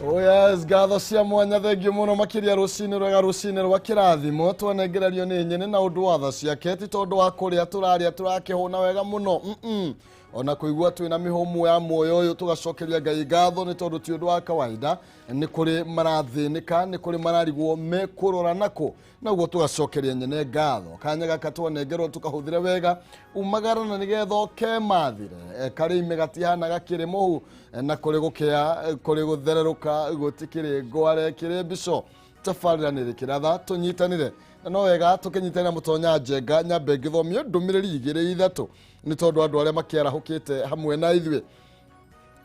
Oh yes, ngatho cia mwanya, thengiũ mũno makĩria. Rũcinĩ rwega, rũcinĩ rwa kĩrathimo. Twanengererio nĩ nyene na ũndũ wa tha ciake, ti tondũ wa kũrĩa tũrarĩa tũrakĩhũna wega mũno, Ona kũigua twĩna mĩhũmũ ya muoyo ũyũ, tũgacokeria Ngai ngatho, nĩ tondũ ti ũndũ wa kawaida. Nĩ kũrĩ marathĩnĩka, nĩ kũrĩ mararigwo mekũrora nako, naguo tũgacokeria nyene ngatho. Kanya gaka twanengerwo tũkahũthĩre wega, umagara na nĩgetha ũkemathire. Karĩ ime gatihana gakĩrĩ mũhu, na kũrĩ gũkĩa, kũrĩ gũthererũka, gũtikĩrĩ ngware kĩrĩ mbico. Tabarĩra nĩ rĩkĩratha tũnyitanĩre, na no wega tũkĩnyitanĩra. Mũtonya njenga nyambe ngĩthomio ndũmĩrĩri igĩrĩ ithatũ, nĩ tondũ andũ arĩa makĩarahũkĩte hamwe na ithuĩ.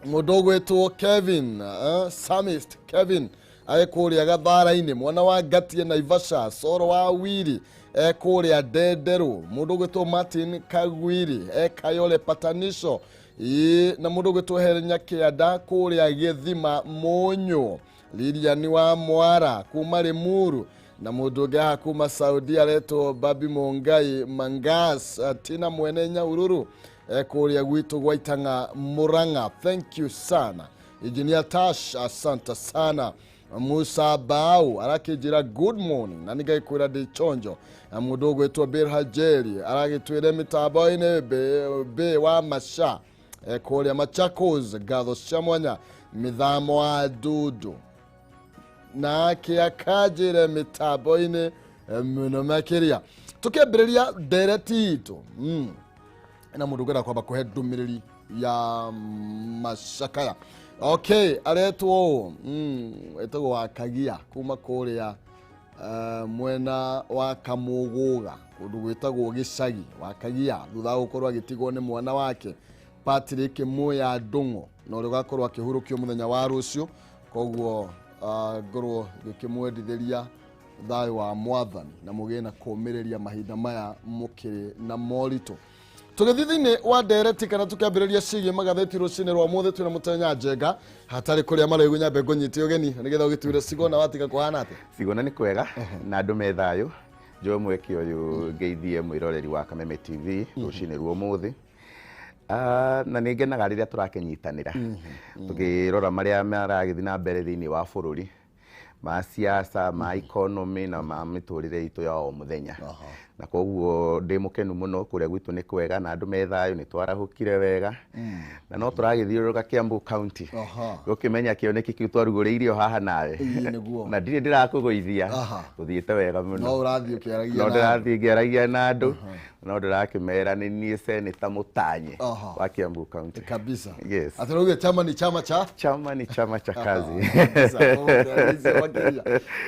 Mũndũ ũgwĩtwo Kevin, Samist Kevin arĩ kũrĩa Gathara-inĩ, mwana wa Ngatie Naivasha, Soro wa Wiri e kũrĩa Ndenderũ, mũndũ ũgwĩtwo Martin Kagwiri e Kayole Patanisho, ĩĩ, na mũndũ ũgwĩtwo Helen Nyakianda kũrĩa Gĩthima Mũnyũ, Lilian wa Mwara kuma Limuru, na mũndũ ũngĩ haha kuma Saudi aretwo Babi Mungai Mangas, Tina mwene Nyahururu e kũrĩa gwitũ gwa Itang'a Murang'a. Thank you sana. Engineer Tash, asante sana. Musa Bau arakĩnjĩra good morning na nĩngagĩkwĩra ndĩ chonjo. Na mũndũ ũgwĩtwo Bir Hajeri aragĩtwĩre mĩtambo-inĩ be wa Masha kũrĩa Machakos, ngatho cia mwanya. Mĩthamo wa Ndundu nake akanjĩre mĩtambo-inĩ mũno makĩria. Tũkĩambĩrĩria ndereti itũ, na mũndũ ũngĩenda kwamba kũhe ndũmĩrĩri ya macakaya, okay, aretwo ũũ, etagwo Wakagia kuma kũrĩa mwena wa Kamũgũga, kũndũ gwĩtagwo Gĩcagi. Wakagia thutha wa gũkorwo agĩtigwo nĩ mwana wake Patrick Muya Ndung'u, na ũrĩa ũgakorwo akĩhurũkio mũthenya wa rũciũ. Koguo ngorwo ngĩkĩmwendithĩria thayũ wa Mwathani na mũgĩe na kũũmĩrĩria mahinda maya mũkĩrĩ na moritũ. Tũgĩthiĩ thĩinĩ wa ndereti kana tũkĩambĩrĩria ciĩgiĩ magathĩti rũcinĩ rwa mũthĩ, twĩna mũtenya njenga hatarĩ kũrĩa marĩgu. Nyambe ngũnyite ũgeni nĩgetha ũgĩtuĩre cigona watiga kũhana atĩa. Cigona nĩ kwega na andũ me thayũ. Njoe mweke ũyũ ngeithie mwĩroreri wa Kameme TV rũcinĩ rwa ũmũthĩ. Na nĩ ngenaga rĩrĩa tũrakĩnyitanĩra tũkĩrora marĩa maragĩthiĩ na mbere thĩinĩ wa bũrũri, ma siasa, ma economy na ma mĩtũrĩre itũ ya o mũthenya. Na koguo ndĩ mũkenu mũno. Kũrĩa gwitũ nĩ kwega na andũ me thayũ, nĩ twarahũkire wega na no tũragĩthiũrũrũka Kiambu County gũkĩmenya kĩoneki kĩu twarugũrĩirio haha nawe. Ĩĩ, nĩguo. Na ndirĩ ndĩrakũgũithia. Tũthiĩte wega mũno. No ũrathiĩ ũkĩaragia no na andũ. Ndĩrathiĩ ngĩaragia na andũ, no ndĩrakĩmera nĩ niĩ seneta mũtanye wa Kiambu County. Kabisa. Yes. Atĩ rauge chama ni chama cha Chama ni chama cha kazi.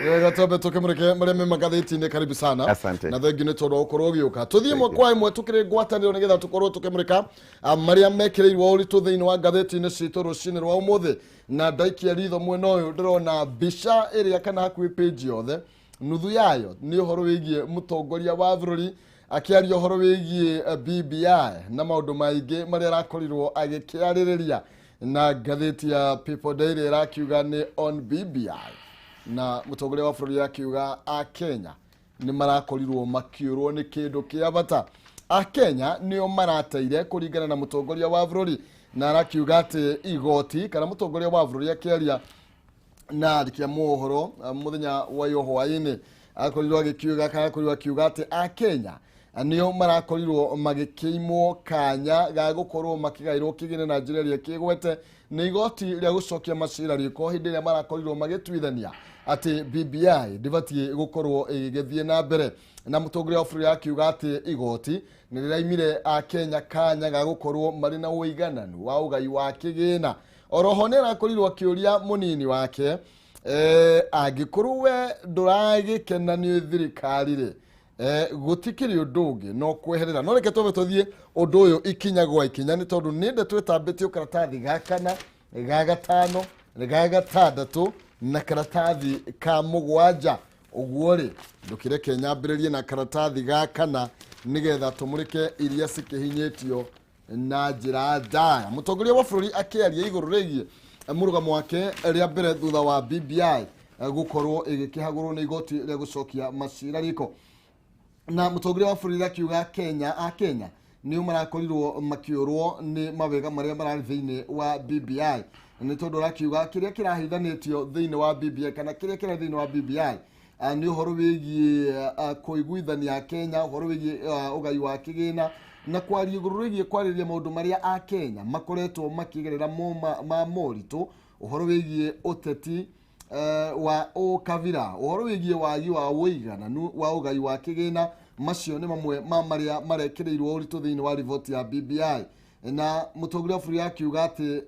Wega, twambe tũkĩmũrĩke marĩa me magathĩti-inĩ. Karibu sana. Asante. Na thengiũ nĩ tondũ wa gũkorwo ũgĩũka. Tũthiĩ ĩmwe kwa ĩmwe tũkĩrĩ ngwatanĩro nĩgetha tũkorwo tũkĩmũrĩka marĩa mekĩrĩirwo ũritũ thĩinĩ wa ngathĩti-inĩ citũ rũcinĩ rwa ũmũthĩ. Na ndaikia ritho mwena ũyũ, ndĩrona mbica ĩrĩa kana hakuhĩ page yothe, nuthu yayo nĩ ũhoro wĩgiĩ mũtongoria wa bũrũri akĩaria ũhoro wĩgiĩ BBI na maũndũ maingĩ marĩa arakorirwo agĩkĩarĩrĩria. Na ngathĩti ya People Daily ĩrakiuga nĩ on BBI, na mũtongoria wa bũrũri akiuga a Kenya nĩ marakorirwo makĩũrwo nĩ kĩndũ kĩa bata. A Kenya nĩo marateire kũringana na mũtongoria wa bũrũri, na arakiuga atĩ igoti kana mũtongoria wa bũrũri akĩaria na andĩki a mohoro mũthenya wa io hwaĩ-inĩ akorirwo agĩkiuga kana akorirwo akiuga atĩ a Kenya nĩo marakorirwo magĩkĩimwo kanya ga gũkorwo makĩgaĩrwo kĩgĩna na njĩra ĩrĩa kĩgwete nĩ igoti rĩa gũcokia macira rĩko hĩndĩ ĩrĩa marakorirwo magĩtuithania atĩ BBI ndĩbatiĩ gũkorwo ĩgĩgĩthiĩ na mbere. Na mũtongoria wa bũrũri akiuga atĩ igoti nĩ rĩraimire a Kenya kanya ga gũkorwo marĩ na ũigananu wa ũgai wa kĩgĩna. Oroho nĩ arakorirwo akĩũria mũnini wake, angĩkorwo we ndũragĩkena nĩ thirikari rĩ, gũtikĩrĩ ũndũ ũngĩ no kweherera. No reke twambe tũthiĩ ũndũ ũyũ ikinya gwa ikinya, nĩ tondũ nĩ nde twĩtambĩtio karatathi ga kana, ga gatano, ga gatandatũ na karatathi ka mũgwanja. Ũguo rĩ, ndũkĩreke nyambĩrĩrie na karatathi ga kana nĩgetha tũmũrĩke iria cikĩhinyĩtio na njĩra ndaya. Mũtongoria wa bũrũri akĩaria igũrũ rĩgiĩ mũrũgamo wake rĩa mbere thutha wa BBI gũkorwo ĩgĩkĩhagũrwo nĩ igoti rĩa gũcokia macira riko, na mũtongoria wa bũrũri akiuga Kenya a Kenya nĩo marakorirwo makĩũrwo nĩ mawega marĩa mararĩ thĩinĩ wa BBI nĩ tondũ arakiuga kĩrĩa kĩrahithanĩtio thĩinĩ wa BBI kana kĩrĩa kĩrarĩ thĩinĩ wa BBI nĩ ũhoro wĩgiĩ kũiguithania Kenya, ũhoro wĩgiĩ ũgai wa kĩgĩna na kwaria igũrũ rĩgiĩ kwarĩrĩria maũndũ marĩa a Kenya makoretwo makĩgerera ma moritũ, ũhoro wĩgiĩ ũteti wa ũkabira, ũhoro wĩgiĩ wagi wa ũigananu wa ũgai wa kĩgĩna. Macio nĩ mamwe ma marĩa marekĩrĩirwo ũritũ thĩinĩ wa riboti ya BBI na mũtongoria wa bũrũri akiuga atĩ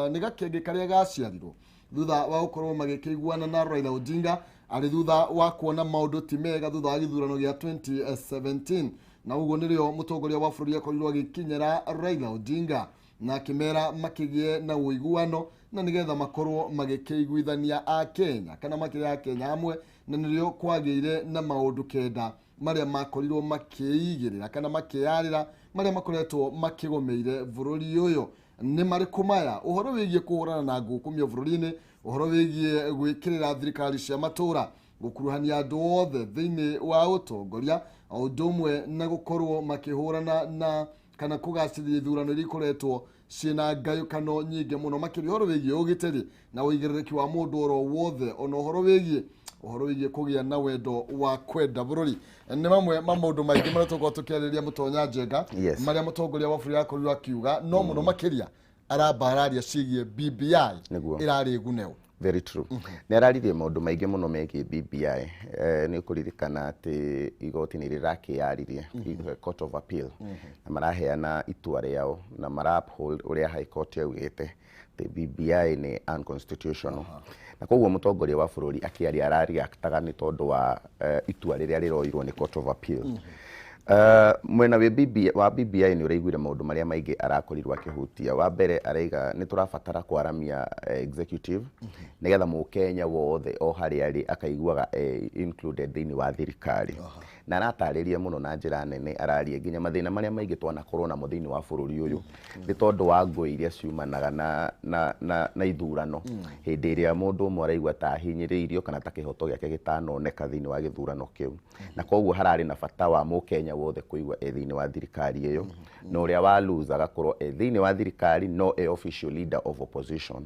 nĩ gakenge karĩa gaciarirwo thutha wa gũkorwo magĩkĩiguana na Raila Odinga arĩ thutha wa kuona maũndũ ti mega thutha wa gĩthurano gĩa 2017 na ũguo nĩrĩo mũtongoria wa bũrũri akorirwo agĩkinyĩra Raila Odinga na akĩmera makĩgĩe na ũiguano na nĩgetha makorwo magĩkĩiguithania a Kenya kana makĩrĩ a Kenya hamwe, na nĩrĩo kwagĩire na maũndũ kenda marĩa makorirwo makĩigĩrĩra kana makĩyarĩra marĩa makoretwo makĩgomeire bũrũri ũyũ. Nĩ marĩkũ maya? Ũhoro wĩgiĩ kũhũrana na ngũkũmio bũrũri-inĩ, ũhoro wĩgiĩ gwĩkĩrĩra thirikari cia matũra, gũkuruhania andũ othe thĩinĩ wa ũtongoria, o ũndũ ũmwe na gũkorwo makĩhũrana na kana kũgacĩrithia ithurano iria ikoretwo ciĩna ngayũkano nyingĩ mũno makĩria ũhoro wĩgiĩ ũgitĩri na ũigĩrĩrĩki wa mũndũ oro wothe, ona ũhoro wĩgiĩ kũgĩa na wendo wa kwenda bũrũri. Nĩ mamwe ma maũndũ maingĩ marĩa tũkorwo tũkĩarĩrĩria Mũtonya Njenga, marĩa mũtongoria wa bũrũri akorirwo akiuga, no mũno makĩria arambararia ciĩgiĩ BBI ĩrarĩ guneo. Very true. Nĩ araririe maũndũ maingĩ mũno megiĩ BBI. Nĩ ũkũririkana atĩ igoti nĩ rĩrakĩyaririe, Court of Appeal, na maraheana itua rĩao na mara uphold ũrĩa High Court yaugĩte atĩ BBI nĩ unconstitutional. Na koguo mũtongoria wa bũrũri akĩaria arareactaga nĩ tondũ wa itua rĩrĩa rĩroirwo nĩ Court of Appeal. Mwena wa BBI nĩ ũraiguire maũndũ marĩa maingĩ arakorirwo akĩhutia. Wa mbere araiga nĩ tũrabatara kwaramia executive nĩgetha mũkenya wothe o harĩa arĩ akaiguaga included thĩinĩ wa thirikari. Na aratarĩria mũno na njĩra nene, araria nginya mathĩna marĩa maingĩ twanakorwo namo thĩinĩ wa bũrũri ũyũ nĩ tondũ wa ngũĩ iria ciumanaga na ithurano. Hĩndĩ ĩrĩa mũndũ ũmwe araigua ta ahinyĩrĩirio kana ta kĩhoto gĩake gĩtanoneka thĩinĩ wa gĩthurano kĩu, na koguo hararĩ na bata wa mũkenya wothe kũigua e thĩinĩ wa thirikari ĩyo, na ũrĩa wa lose agakorwo e thĩinĩ wa thirikari no e official leader of opposition.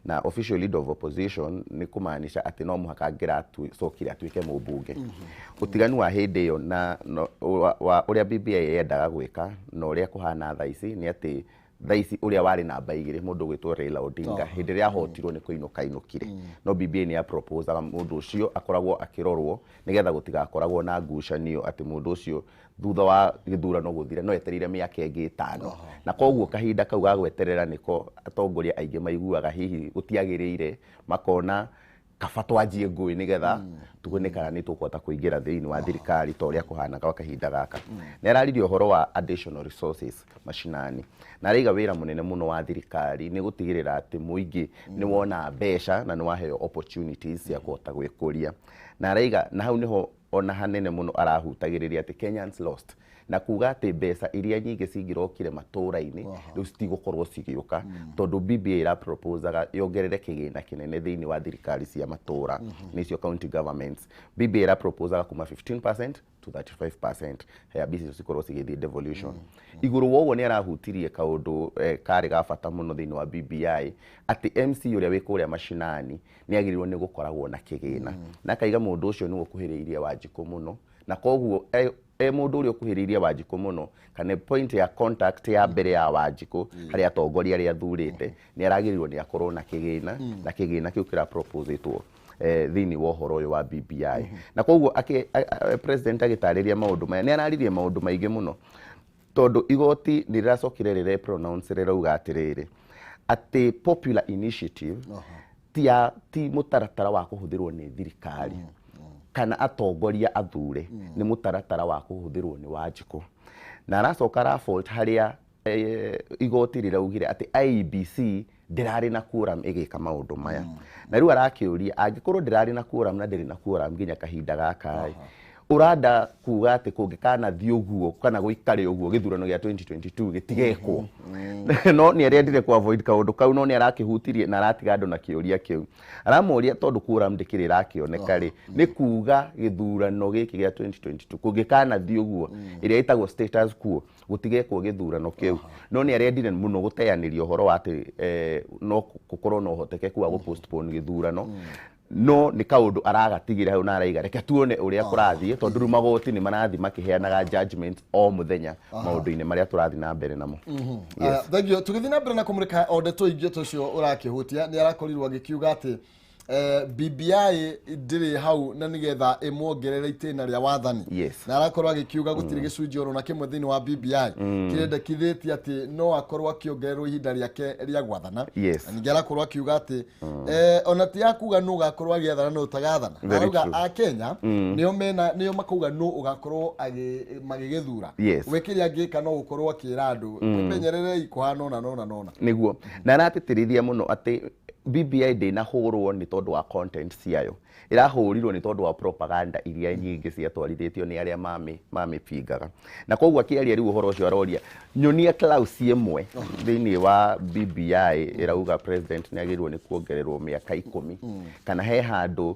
Na official leader of opposition nĩ kũmaanisha atĩ no mũhaka angĩracokire atuĩke mũmbunge. Ũtiganu wa hĩndĩ ĩyo na wa ũrĩa BBI yendaga gwĩka na ũrĩa kũhana thaa ici nĩ atĩ thaa ici ũrĩa warĩ namba igĩrĩ mũndũ ũgwĩtwo Raila Odinga hĩndĩ ĩrĩa ahotirwo nĩ kũinũka ainũkire, no BBI nĩ ya proposaga mũndũ ũcio akoragwo akĩrorwo nĩgetha gũtigakoragwo na ngucanio atĩ mũndũ ũcio thutha wa gĩthurano gũthira no etereire mĩaka ĩngĩ ĩtano. Na koguo kahinda kau ga gweterera nĩko atongoria aingĩ maiguaga hihi gũtiagĩrĩire, makona kaba twanjie ngũĩ nĩgetha tuone kana nĩ tũkũhota kũingĩra thĩinĩ wa thirikari ta ũrĩa kũhana gwa kahinda gaka. Nĩ araririe ũhoro wa additional resources mashinani, na araiga wĩra mũnene mũno wa thirikari nĩ gũtigĩrĩra atĩ mũingĩ nĩ wona mbeca na nĩ waheo opportunities cia kũhota gwĩkũria. Na araiga na hau nĩho ona hanene mũno arahutagĩrĩria atĩ Kenyans lost, na kuga atĩ mbeca iria nyingĩ cingĩrokire matũra-inĩ rĩu citigũkorwo cigĩũka tondũ BBI ĩraproposaga yongerere kĩgĩna kĩnene thĩinĩ wa thirikari cia matũra, nĩcio county governments. BBI ĩraproposaga kuma 15% to 35% ya mbeca icio cikorwo cigĩthiĩ devolution. Igũrũ wa ũguo nĩ arahutirie kaũndũ karĩ ga bata mũno thĩinĩ wa BBI atĩ MC ũrĩa wĩ kũrĩa mashinani nĩ agĩrĩirwo nĩ gũkoragwo na kĩgĩna, na akaiga mũndũ ũcio nĩwe ũkuhĩrĩirie Wanjikũ mũno, na koguo mũndũ ũrĩa ũkuhĩrĩirie Wanjikũ mũno kana point ya contact ya mbere ya Wanjikũ harĩ atongoria arĩa athurĩte nĩ aragĩrĩirwo nĩ akorwo na kĩgĩna, na kĩgĩna kĩu kĩraproposĩtwo thĩinĩ wa ũhoro ũyũ wa BBI. Na koguo president agĩtarĩria maũndũ maya nĩ araririe maũndũ maingĩ mũno tondũ igoti nĩ rĩracokire rĩre pronounce rĩrauga atĩrĩrĩ atĩ popular initiative ti mũtaratara wa kũhũthĩrwo nĩ thirikari kana atongoria athure, nĩ mũtaratara wa kũhũthĩrwo nĩ Wanjikũ. Na aracoka arafault harĩa igoti rĩraugire atĩ IEBC ndĩrarĩ na quorum ĩgĩka maũndũ maya. Na rĩu arakĩũria angĩkorwo ndĩrarĩ na quorum na ndĩrĩ na quorum nginya kahinda gaka ĩ, ũranda kuga atĩ kũngĩkanathiĩ ũguo kana gũikare ũguo gĩthurano gĩa 2022 gĩtigekwo. No nĩ arendire ku avoid kaũndũ kau, no nĩ arakĩhutirie na aratiga andũ na kĩũria kĩu. Aramũria tondũ quorum ndĩkĩrĩ ĩrakĩoneka rĩ, nĩ kuga gĩthurano gĩkĩ gĩa 2022 kũngĩkanathiĩ ũguo, ĩrĩa ĩtagwo status quo, gũtigekwo gĩthurano kĩu. No nĩ arendire mũno gũteanĩria ũhoro wa atĩ no gũkorwo na ũhotekeku wa gũ-postpone gĩthurano, no nĩ kaũndũ aragatigĩra hau na araiga reke tuone ũrĩa kũrathiĩ, tondũ rĩu magoti nĩ marathiĩ makĩheanaga judgment o mũthenya maũndũ-inĩ marĩa tũrathiĩ na mbere namo. Yes. Thank you. Tũgĩthiĩ na mbere na kũmũrĩka o ndeto ingĩ ta ũcio ũrakĩhutia, nĩ arakorirwo agĩkiuga atĩ BBI ndĩrĩ hau na nĩgetha ĩmuongerere itĩna rĩa wathani. Na arakorwo agĩkiuga gũtirĩ gĩcunjĩ oro na kĩmwe thĩinĩ wa BBI kĩrendekithĩtie atĩ no akorwo akĩongererwo ihinda rĩake rĩa gwathana. Na ningĩ arakorwo akiuga atĩ ona ti akuga nũ ũgakorwo agĩathana nũ ũtagathana. Arauga a Kenya nĩo mena nĩo makauga nũ ũgakorwo magĩgĩthura. We kĩrĩa angĩka no gũkorwo akĩra andũ mwĩmenyererei kũhana ũna na ũna na ũna. Nĩguo. Na aratĩtĩrithia mũno atĩ BBI ndĩnahũrwo nĩ tondũ wa content ciayo, ĩrahũrirwo nĩ tondũ wa propaganda iria nyingĩ ciatwarithĩtio nĩ arĩa mamĩbingaga. Na koguo akĩaria rĩu ũhoro ũcio aroria nyonia clause ĩmwe thĩinĩ wa BBI ĩrauga president nĩ agĩrĩirwo nĩ kuongererwo mĩaka 10, kana he handũ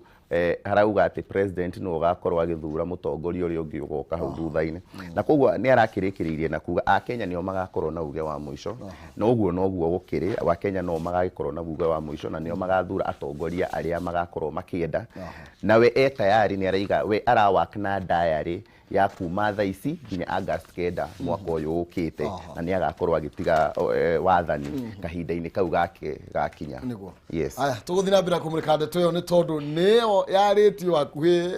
harauga atĩ president nĩwe ũgakorwo agĩthura mũtongoria ũrĩa ũngĩ ũgoka hau thutha-inĩ. Na koguo nĩ arakĩrĩkĩrĩirie na kuga Akenya nĩo magakorwo na uge wa mũico, na ũguo noguo gũkĩrĩ, Akenya no magagĩkorwo na uge wa mũico na nĩo magathura atongoria arĩa magakorwo makĩenda. Na we e tayari, nĩ araiga we arawak na diary ya kuma thaa ici nginya August 9 mwaka ũyũ ũkĩte, na nĩ agakorwo agĩtiga wathani kahinda-inĩ kau gake gakinya. Nĩguo. Yes. Aya, tũgũthiĩ na mbere kũmũrĩka ndeto ĩyo nĩ tondũ nĩyo yarĩtio hakuhĩ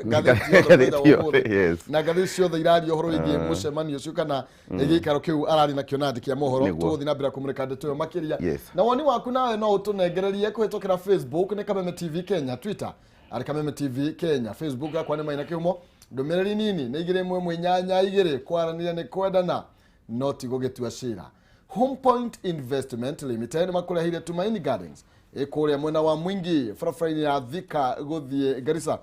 ngathĩti yothe. Na ngathĩti ciothe iraria ũhoro wĩgiĩ mũcemanio ũcio kana gĩikaro kĩu ararĩ nakĩo na andĩki a mohoro. Tũgũthiĩ na mbere kũmũrĩka ndeto ĩyo makĩria. Na woni waku nawe no ũtũnengererie kũhĩtũkĩra Facebook nĩ Kameme TV Kenya, Twitter arĩ Kameme TV Kenya, Facebook yakwa nĩ Maina Kĩhumo. Ndũmĩrĩri nini nĩ 2 1 8 2, kwaranĩria nĩ kwendana no ti gũgĩtua cira. Home Point Investment Limited makũreheire Tumaini Gardens ĩkũrĩa mwena wa Mwingi barabara-inĩ ya Thika gũthiĩ Garissa,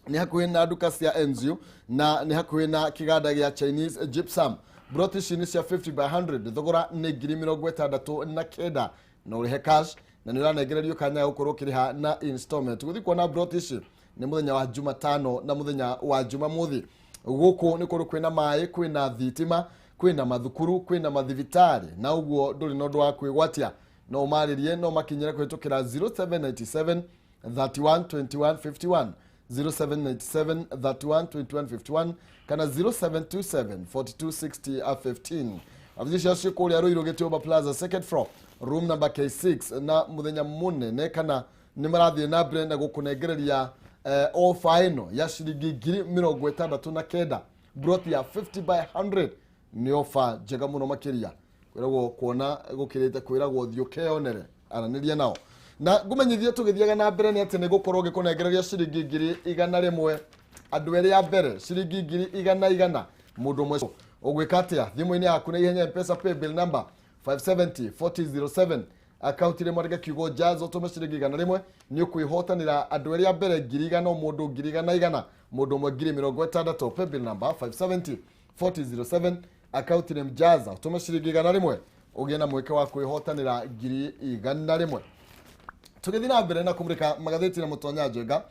nĩ hakuhĩ na nduka cia Enzio na nĩ hakuhĩ na kĩganda gĩa Chinese Gypsum. Broti ici nĩ cia 50 by 100, thogora nĩ 69,000 na ũrĩhe cash, na nĩ ũranengererio kanya ga gũkorwo ũkĩrĩha na installment. Gũthiĩ kuona broti ici nĩ mũthenya wa Jumatano na mũthenya wa Jumamothi. Gũkũ nĩ kũndũ kwĩna maĩ, kwĩna thitima, kwĩna mathukuru, kwĩna mathibitarĩ, na ũguo ndũrĩ na ũndũ wa kwĩgwatia. No ũmarĩrie, no makinyĩre kũhĩtũkĩra 0797 31 21 51, 0797 31 21 51 kana 0727 42 60 15. Wabici ciao ciĩ kũrĩa Ruiru Gĩtĩũmba Plaza, second floor, room number K6. Na mũthenya mũnene kana nĩ marathiĩ na mbere na gũkũnengereria ofa ĩno ya ciringi 69,000, broti ya 50 by 100. Nĩ ofa njega mũno makĩria, kwĩragwo kuona gũkĩrĩte kwĩragwo thiĩ ũkeyonere, aranĩria nao. Na ngũmenyithie tũgĩthiaga na mbere nĩ atĩ nĩ gũkorwo ngĩkũnengereria ciringi 100,000 andũ erĩ a mbere, ciringi 100,000 mũndũ ũmwe. Ũgwĩka atĩa? Thimũ-inĩ yaku na ihenya M-Pesa paybill number 570 4007, akaunti rĩmwe andĩka kiugo Jazz, ũtũme ciringi 100, nĩ ũkwĩhotanĩra andũ erĩ a mbere 100,000 o mũndũ 100,000, mũndũ ũmwe 60,000. Paybill number 570 4007, akaunti name Jazz, ũtũme ciringi 100 ũgĩe na mweke wa kwĩhotanĩra 100,000. Tũgĩthiĩ na mbere na kũmũrĩka magathĩti na Mũtonya Njenga,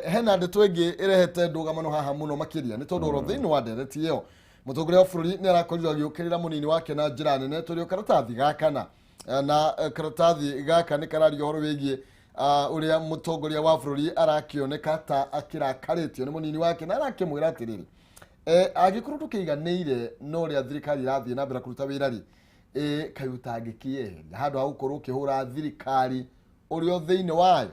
hena ndeto ĩngĩ ĩrehete ndũgamano haha mũno makĩria, nĩ tondũ oro thĩinĩ wa ndereti ĩyo mũtongoria wa bũrũri nĩ arakorirwo agĩũkĩrĩra mũnini wake na njĩra nene. Tũrĩ o karatathi gaka na karatathi gaka nĩ kararia ũhoro wĩgiĩ ũrĩa mũtongoria wa bũrũri arakĩoneka ta akĩrakarĩtio nĩ mũnini wake, na arakĩmwĩra atĩrĩrĩ, angĩkorwo ndũkĩiganĩire na ũrĩa thirikari ĩrathiĩ na mbere kũruta wĩra rĩ, kaĩ ũtangĩkĩeheria handũ ha gũkorwo ũkĩhũra thirikari ũrĩa thĩinĩ wayo,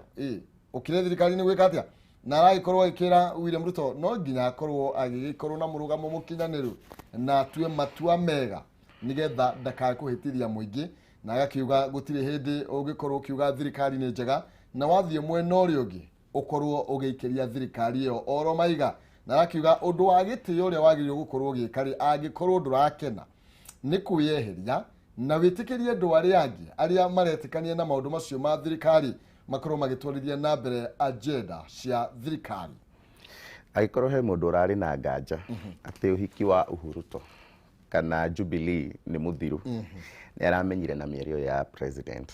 ũkĩre thirikari nĩ gwĩka atĩa? Na aragĩkorwo agĩkĩra William Ruto no nginya akorwo agĩgĩkorwo na mũrũgamo mũkinyanĩru na atue matua mega nĩgetha ndakae kũhĩtithia mũingĩ. Na agakiuga gũtirĩ hĩndĩ ũngĩkorwo ũkiuga thirikari nĩ njega na wathiĩ mwena ũrĩa ũngĩ ũkorwo ũgĩikĩria thirikari ĩyo oro maiga. Na arakiuga ũndũ wa gĩtĩo ũrĩa wagĩrĩirwo gũkorwo ũgĩka rĩ, angĩkorwo ndũrakena nĩ kwĩyeheria na wĩtĩkĩrie andũ arĩa angĩ arĩa maretĩkania na maũndũ macio ma thirikari makorwo magĩtwarithia na mbere agenda cia thirikari. Angĩkorwo he mũndũ ũrarĩ na nganja atĩ ũhiki wa Uhuruto kana Jubilee nĩ mũthiru nĩ aramenyire na mĩario ya president,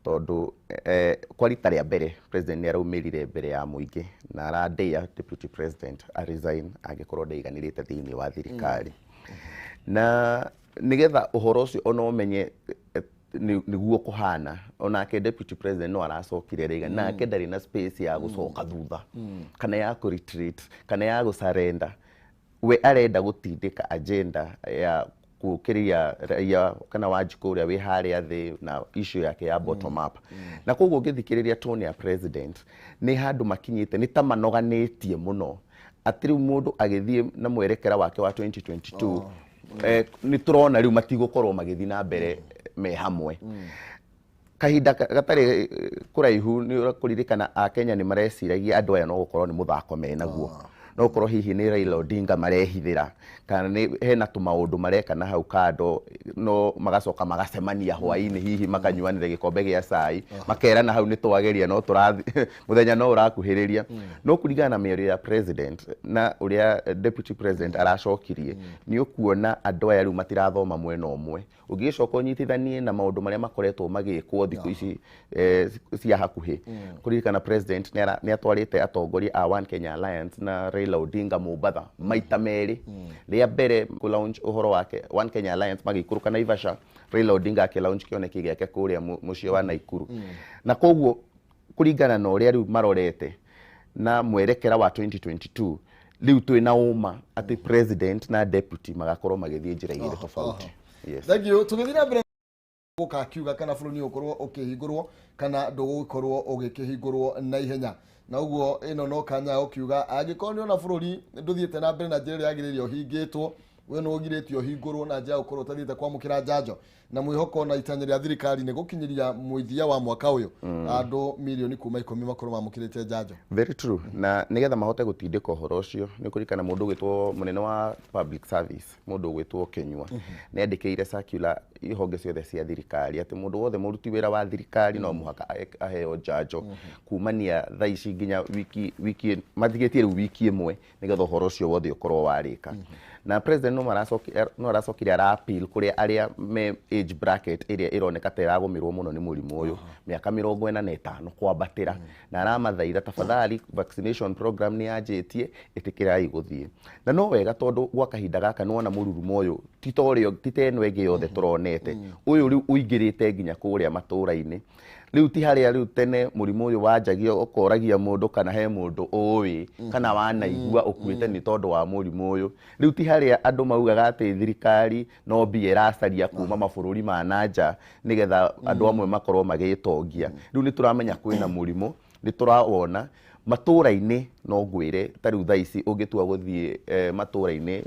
tondũ kwa rita rĩa mbere president nĩ araumĩrire mbere ya mũingĩ na aradea deputy president a resign angĩkorwo ndaiganĩrĩte thĩinĩ wa thirikari. Na nĩgetha ũhoro ũcio ona ũmenye nĩguo kũhana, onake deputy president no aracokire rĩga nake ndarĩ na space ya gũcoka thutha kana ya kũ retreat kana ya gũsurrender. We arenda gũtindĩka agenda ya gũkĩria raia kana Wanjikũ ũrĩa wĩ harĩa thĩ na issue yake ya bottom up. Na koguo ũngĩthikĩrĩria tone ya president nĩ handũ makinyĩte nĩ ta manoganĩtie mũno atĩ rĩu mũndũ agĩthiĩ na mwerekera wake wa 2022 nĩ tũrona rĩu matigũkorwo magĩthiĩ na mbere me hamwe. Kahinda gatarĩ kũraihu nĩ ũkũririkana Akenya nĩ mareciragia andũ aya no gũkorwo nĩ mũthako menaguo, no gũkorwo hihi nĩ Raila Odinga marehithĩra kana nĩ hena tũmaũndũ mareka na hau kando, no magacoka magacemania hwaĩ-inĩ hihi makanyuanĩra gĩkombe gĩa cai makerana hau nĩ twageria no tũrathi mũthenya no ũrakuhĩrĩria. No kũringana na mĩario ya president na ũrĩa deputy president aracokirie, nĩ ũkuona andũ aya rĩu matirathoma mwena ũmwe. Ũngĩgĩcoka ũnyitithanie na maũndũ marĩa makoretwo magĩkwo thikũ ici cia hakuhĩ, kũririkana president nĩ atwarĩte atongoria a One Kenya Alliance na Raila Odinga Mombatha maita merĩ. Rĩa mbere kũ launch ũhoro wake One Kenya Alliance magĩikũrũka Naivasha, Raila Odinga akĩ launch kĩoneki gĩake kũrĩa mũciĩ wa Naikuru. Na koguo kũringana na ũrĩa rĩu marorete na mwerekera wa 2022, rĩu twĩna ũma atĩ president na deputy magakorwo magĩthiĩ njĩra igĩrĩ tofauti. Yes. Thank you. Tũgĩthiĩ na mbere gũka akiuga kana bũrũri ũgũkorwo ũkĩhingũrwo kana ndũgũkorwo ũgĩkĩhingũrwo na ihenya, na ũguo ĩno no kanya ũkiuga angĩkorwo nĩ ona bũrũri ndũthiĩte na mbere na njĩra ĩrĩa yagĩrĩire ũhingĩtwo, we nĩ ũgirĩtio ũhingũrwo na njĩra ya gũkorwo ũtathiĩte kwamũkĩra njanjo, na mwĩhoko na itanya rĩa thirikari nĩ gũkinyĩria mũthia wa mwaka ũyũ andũ mirioni kuma 10 makorwo mamũkĩrĩte njanjo. Very true. Na nĩgetha mahote gũtindĩka ũhoro ũcio nĩ kũririkana mũndũ ũgwĩtwo mũnene wa public service, mũndũ ũgwĩtwo Kinyua, nĩ andĩkĩire circular ihonge ciothe cia thirikari atĩ mũndũ wothe mũruti wĩra wa thirikari no mũhaka aheo njanjo kumania thaa ici nginya wiki matigĩtie rĩu wiki ĩmwe nĩgetha ũhoro ũcio wothe ũkorwo warĩka. Na president no aracokire ara appeal kũrĩa arĩa me age bracket ĩrĩa ĩroneka ta ĩragũmĩrwo mũno nĩ mũrimũ ũyũ, mĩaka 45 kwambatĩra, na aramathaitha tafadhali vaccination program nĩ yanjĩtie, ĩtĩkĩrai gũthiĩ. Na no wega tondũ gwa kahinda gaka nĩwona mũrurumo ũyũ ti ta ũrĩa ti ta ĩno ĩngĩ yothe tũronete, ũyũ rĩu ũingĩrĩte nginya kũrĩa matũra-inĩ. Rĩu ti harĩa rĩu tene mũrimũ ũyũ wanjagia ũkoragia mũndũ kana he mũndũ ũĩ kana wanaigua ũkuĩte nĩ tondũ wa mũrimũ ũyũ. Rĩu ti harĩa andũ maugaga atĩ thirikari no mbia ĩracaria kuma mabũrũri ma na nja nĩgetha andũ amwe makorwo magĩtongia. Rĩu nĩ tũramenya kwĩna mũrimũ, nĩ tũrawona matũra-inĩ. No ngwĩre ta rĩu thaa ici ũngĩtua gũthiĩ matũra-inĩ,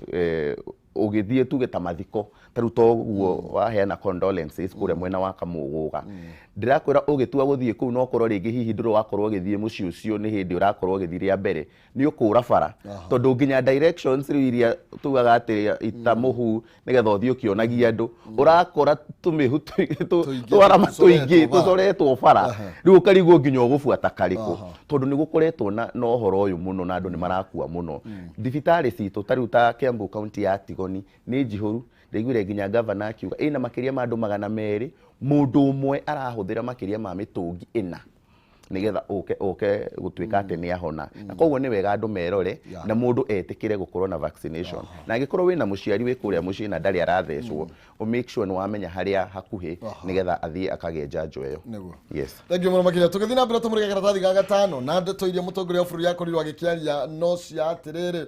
ũgĩthiĩ tuge ta mathiko ta rĩu toguo waheana condolences kũrĩa mwena wa Kamũgũga, ndĩrakwĩra ũgĩtua gũthiĩ kũu no ũkorwo rĩngĩ hihi ndũrĩ wakorwo ũgĩthiĩ mũciĩ ũcio, nĩ hĩndĩ ũrakorwo ũgĩthiĩ rĩa mbere, nĩ ũkũra bara tondũ nginya directions rĩu iria tugaga atĩ ita mũhu nĩgetha ũthiĩ ũkĩonagia andũ, ũrakora tũmĩhu twarama tũingĩ tũcoretwo bara, rĩu ũkarigwo nginya ũgũbuata karĩkũ tondũ nĩ gũkoretwo na ũhoro ũyũ mũno na andũ nĩ marakua mũno. Thibitarĩ citũ ta rĩu ta Kiambu county ya Tigoni nĩ njihũru, ndaiguire nginya gavana akiuga ĩna makĩria ma andũ 200, mũndũ ũmwe arahũthĩra makĩria ma mĩtũngi 4 nĩgetha ũke gũtuĩka atĩ nĩ ahona. Na koguo nĩ wega andũ merore na mũndũ etĩkĩre gũkorwo na vaccination. Na angĩkorwo wĩna mũciari wĩ kũrĩa mũciĩ na ndarĩ arathecwo, ũ make sure nĩ wamenya harĩa hakuhĩ nĩgetha athiĩ akagĩe njanjo ĩyo. Yes. Thank you mũno makĩria. Tũgĩthiĩ na mbere tũmũrĩke karatathi ga gatano na ndeto iria mũtongoria wa bũrũri akorirwo agĩkĩaria no cia atĩrĩrĩ,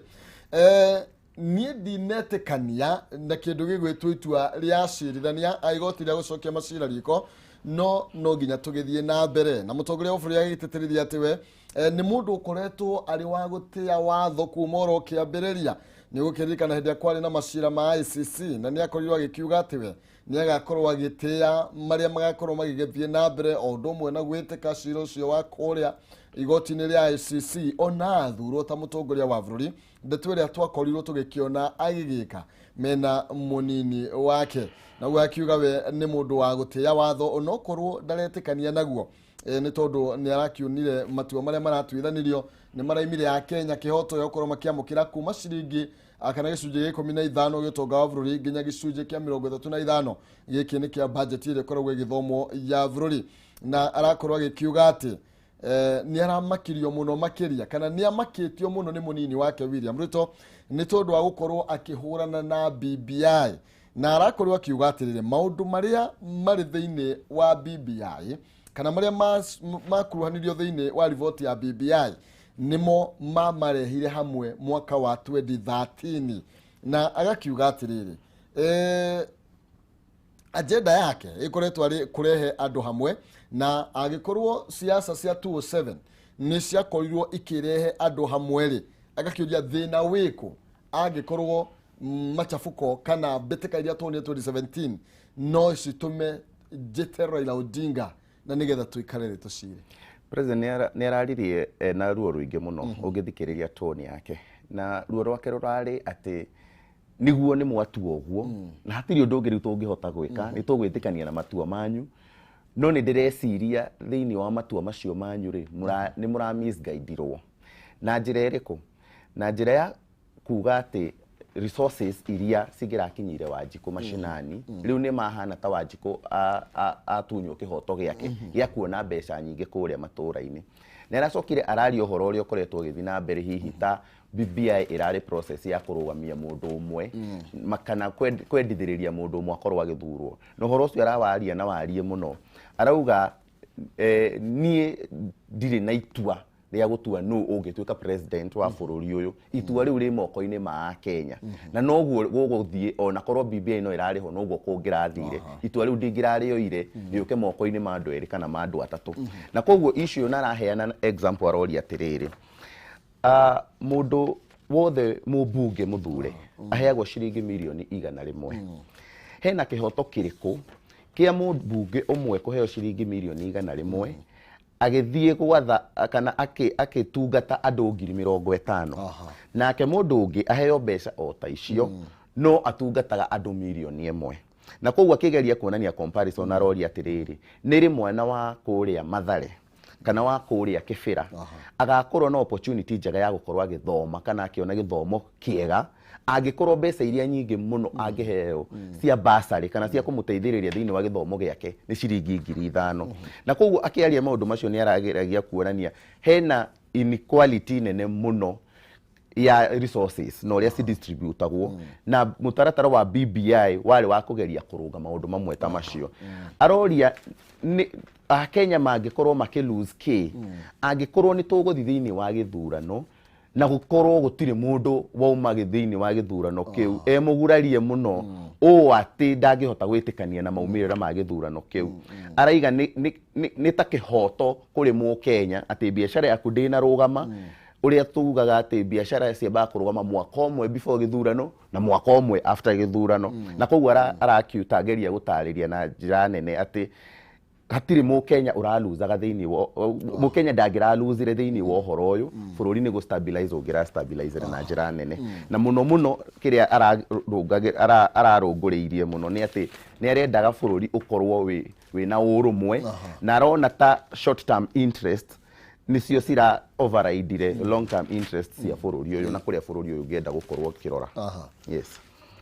niĩ ndinetĩkania na kĩndũ gĩgwĩtwo itua rĩa acirithania a igoti rĩa gũcokia macira riko, no nginya tũgĩthiĩ na mbere. Na mũtongoria wa bũrũri agĩtĩtĩrithia atĩ we nĩ mũndũ ũkoretwo arĩ wa gũtĩa watho kuma oro kĩambĩrĩria. Nĩ ũgũkĩririkana hĩndĩ ĩrĩa kwarĩ na macira ma ICC, na nĩ akorirwo agĩkiuga atĩ we nĩ agakorwo agĩtĩa marĩa magakorwo magĩgĩthiĩ na mbere o ũndũ ũmwe na gwĩtĩka cira ũcio wa kũrĩa igoti-inĩ rĩa ICC ona athurwo ta mũtongoria wa bũrũri. Ndeto ĩrĩa twakorirwo tũgĩkĩona agĩgĩka mena mũnini wake, na ũguo akiuga we nĩ mũndũ wa gũtĩa watho onokorwo ndaretĩkania naguo, nĩ tondũ nĩ arakĩonire matua marĩa maratuithanirio Nĩ maraimire ya Kenya kĩhoto ya gũkorwo makĩamũkĩra kuma ciringi kana gĩcunjĩ gĩa 15 gĩa ũtonga wa bũrũri nginya gĩcunjĩ kĩa 35. Gĩkĩ nĩ kĩa budget ĩrĩa ĩkoragwo ĩgĩthomwo ya bũrũri, na arakorwo agĩkiuga atĩ nĩ aramakirio mũno makĩria kana nĩ amakĩtio mũno nĩ mũnini wake William Ruto nĩ tondũ wa gũkorwo akĩhũrana na BBI, na arakorwo akiuga atĩrĩrĩ, maũndũ marĩa marĩ thĩinĩ wa BBI kana marĩa makuruhanirio thĩinĩ wa riboti ya BBI nĩmo mamarehire hamwe mwaka wa 2013. Na agakiuga atĩrĩrĩ, agenda yake ĩkoretwo arĩ kũrehe andũ hamwe, na angĩkorwo siasa cia 207 nĩ ciakorirwo ikĩrehe andũ hamwe rĩ, agakĩũria thĩna wĩkũ angĩkorwo machafuko kana mbĩtĩka iria tuonire 2017 no citũme njĩte Raila Odinga na nĩgetha tũikare rĩ tũcire. President nĩ araririe na ruo rũingĩ mũno ũngĩthikĩrĩria tone yake, na ruo rwake rũrarĩ atĩ nĩguo nĩ mwatua ũguo na hatirĩ ũndũ ũngĩ rĩu tũngĩhota gwĩka, nĩ tũgwĩtĩkania na matua manyu, no nĩ ndĩreciria thĩinĩ wa matua macio manyu rĩ, nĩ mũra misguidirwo. Na njĩra ĩrĩkũ? Na njĩra ya kuga atĩ resources iria cingĩrakinyire Wanjikũ macinani rĩu nĩ mahana ta Wanjikũ atunywo kĩhoto gĩake gĩa kuona mbeca nyingĩ kũrĩa matũũra-inĩ. Nĩ aracokire araria ũhoro ũrĩa ũkoretwo ũgĩthiĩ na mbere, hihi ta BBI ĩrarĩ process ya kũrũgamia mũndũ ũmwe kana kwendithĩrĩria mũndũ ũmwe akorwo agĩthurwo, na ũhoro ũcio arawaria na warie mũno, arauga niĩ ndirĩ na itua rĩa gũtua nũ ũngĩtuĩka president wa bũrũri ũyũ, itua rĩu rĩ moko-inĩ ma Akenya, na noguo gũgũthiĩ ona korwo BBI no ĩrarĩ ho, noguo kũngĩrathire, itua rĩu ndingĩrarĩoire rĩũke moko-inĩ ma andũ erĩ kana ma andũ atatũ. Na koguo issue na araheana example, aroria atĩrĩrĩ, mũndũ wothe mũmbunge mũthure aheagwo ciringi mirioni 100, hena kĩhoto kĩrĩkũ kĩa mũmbunge ũmwe kũheo ciringi mirioni 100 agĩthiĩ gwatha kana akĩtungata andũ 50,000, nake mũndũ ũngĩ aheo mbeca o ta icio no atungataga andũ 1 mirioni? Na koguo akĩgeria kuonania comparison, aroria atĩrĩrĩ, nĩ rĩ mwana wa kũrĩa Mathare kana wa kũrĩa Kĩbĩra agakorwo na opportunity njega ya gũkorwo agĩthoma kana akĩona gĩthomo kĩega angĩkorwo mbeca iria nyingĩ mũno angĩheo cia basarĩ kana cia kũmũteithĩrĩria thĩinĩ wa gĩthomo gĩake nĩ ciringi 5,000? Na koguo akĩaria maũndũ macio nĩ arageragia kuonania hena inequality nene mũno ya resources na ũrĩa cidistributagwo, na mũtaratara wa BBI warĩ wa kũgeria kũrũnga maũndũ mamwe ta macio. Aroria nĩ Akenya mangĩkorwo makĩ lose kĩ angĩkorwo nĩ tũgũthiĩ thĩinĩ wa gĩthurano na gũkorwo gũtirĩ mũndũ wauma thĩinĩ wa gĩthurano kĩu e mũgurarie mũno ũũ atĩ ndangĩhota gwĩtĩkania na maumĩrĩra ma gĩthurano kĩu. Araiga nĩ ta kĩhoto kũrĩ mũkenya atĩ biacara yaku ndĩnarũgama, ũrĩa tugaga atĩ biacara ciambaga kũrũgama mwaka ũmwe before gĩthurano na mwaka ũmwe after gĩthurano. Na koguo arakiuta ageria gũtarĩria na njĩra nene atĩ hatirĩ mũkenya ũraluzaga thĩinĩ wa mũkenya ndangĩraluzire thĩinĩ wa ũhoro ũyũ, bũrũri nĩ gũ-stabilize ũngĩra stabilize na njĩra nene. Na mũno mũno kĩrĩa ararũngũrĩirie mũno nĩ atĩ nĩ arendaga bũrũri ũkorwo wĩna ũrũmwe, na arona ta short term interest nĩcio cira override long term interest cia bũrũri ũyũ na kũrĩa bũrũri ũyũ ũngĩenda gũkorwo ũkĩrora. Yes.